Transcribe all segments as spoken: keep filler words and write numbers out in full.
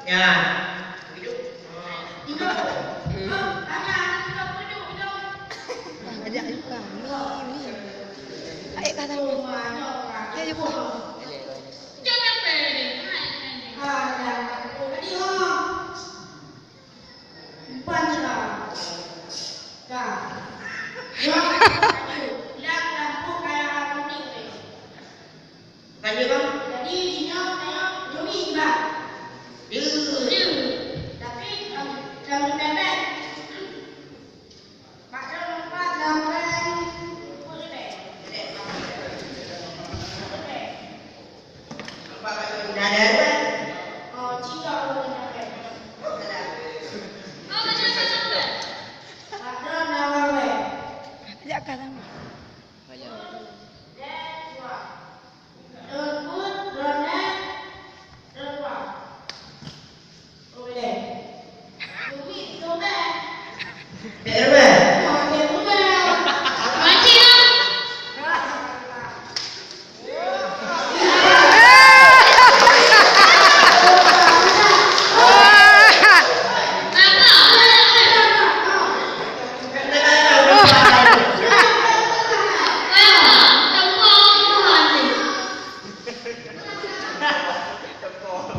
Ya. Hidup. Ajak juga. Mi, mi. Ayo, kata. Ya, ya, Bu. Bukan je, Bang. Jadi, jinoe tanyoe Umi Iban. Tapi, em, lam leubeh bèk. Mak Don Mak Iban lam pèng peuet leubeh. Dah ada, Iban? Oh, cicok pun dah ada. Mak Don dah ada. Ajak ka sama.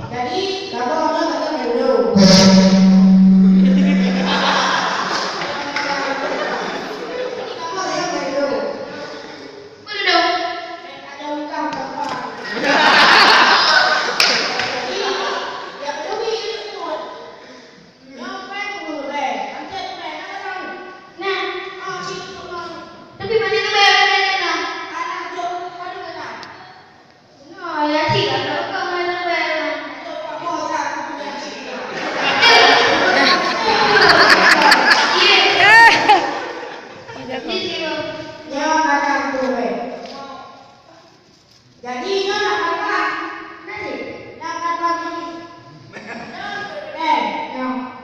Jadi, kamoe nyoe hana main dulu. Jadi, kamoe hana main dulu. Ada utang berapa? Jadi, ya, kami ikut. Nyoe pèng peuet leubeh. Ancet leubeh, na lam? Na. Ah, cit, cit, cit. Tapi banyak leubeh, banyak leubeh, na. Anak jok, padu leubeh, na. Jadi, nyoe na kata. Na cit? Na kata gini. Eh, nyoe.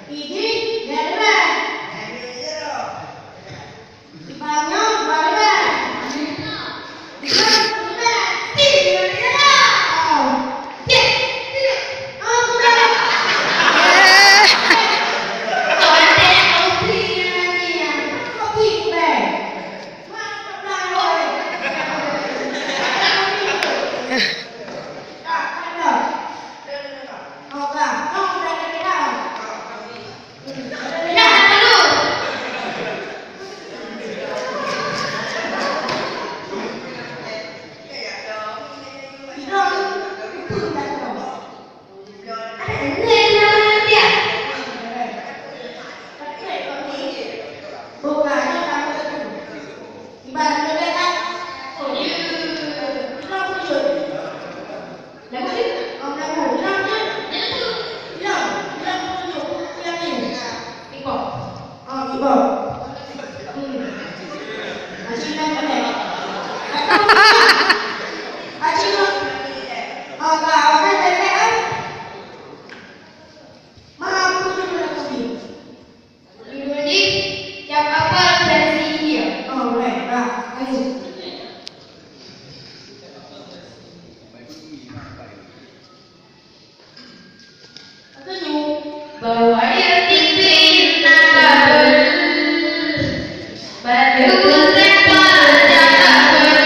Idi, dua leubeh. Iban nyoe, dua leubeh. Iban, dua leubeh. Tiga leubeh. Oh. Oh, sudah. Kopi, kopi. Dulu ni, siap apa tradisi India? Oh, baik, Pak. Ayo. Apa tu? Bawa dia tipi nak kabel. Baru saya pada kabel.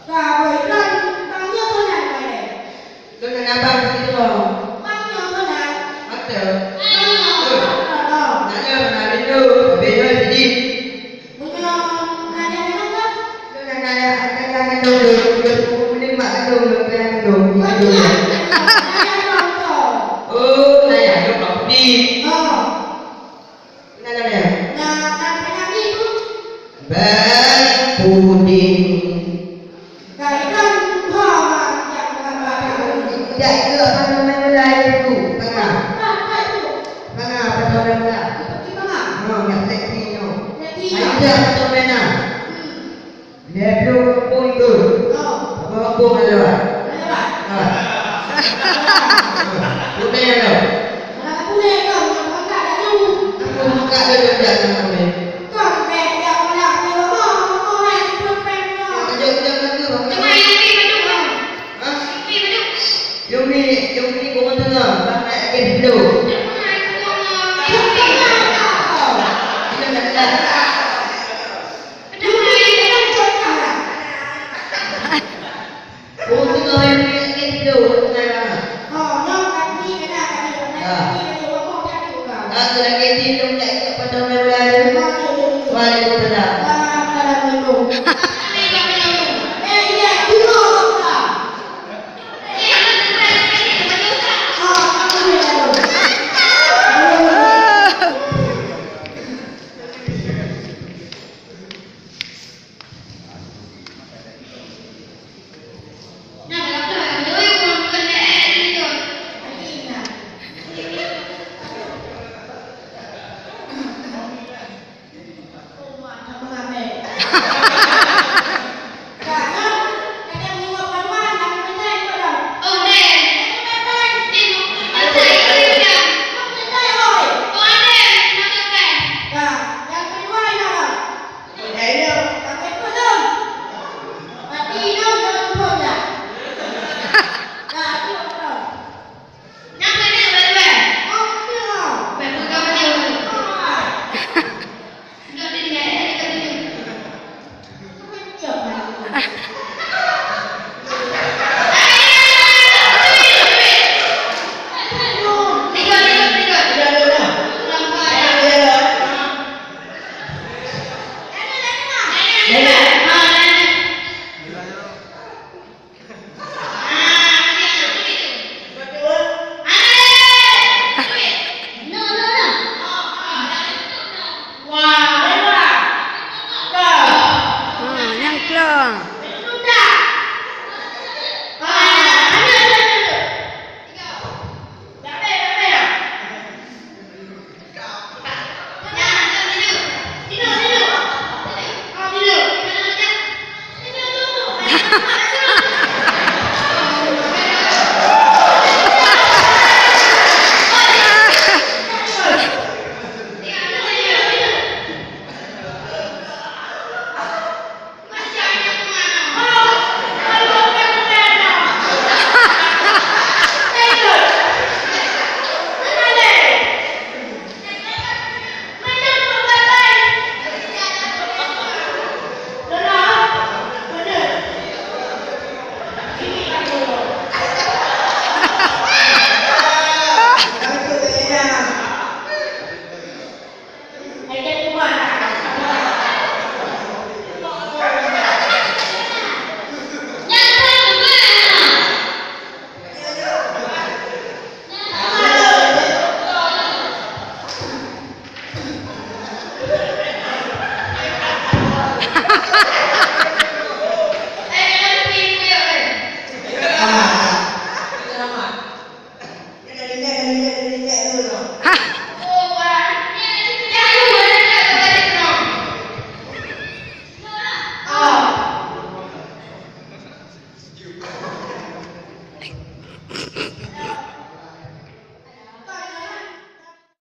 Ka, boy, lôn, bang nyoe keunan, boy, lé. Lôn hana bang, tapi tuwoe. Bang nyoe keunan. Mantap. Bang nyoe, oh. Nanya, nanya dulu, habis nyoe jadi. Meunyoe nanya nyoe, lôn hana, hana, hana kandung lôn, lôn, lôn, lôn, mak kandung lôn, hana kandung, mak kandung. Nanya nyoe, oh. Oh, nanya, nyoe Pak Budi. Oh. Nanya, nanya. Nah, nanya lagi, Bu. Bah. Apa masalah? Ha. Apa yang ada? Aku mengangkat dulu, jak sama kami. Kejap-kejap lagi, Bang. Ha? Yumi, Yumi, gua tengah. Bang, naik ke dulu. Kita nak, nak. Waalaikumsalam. Ha, nyang klong.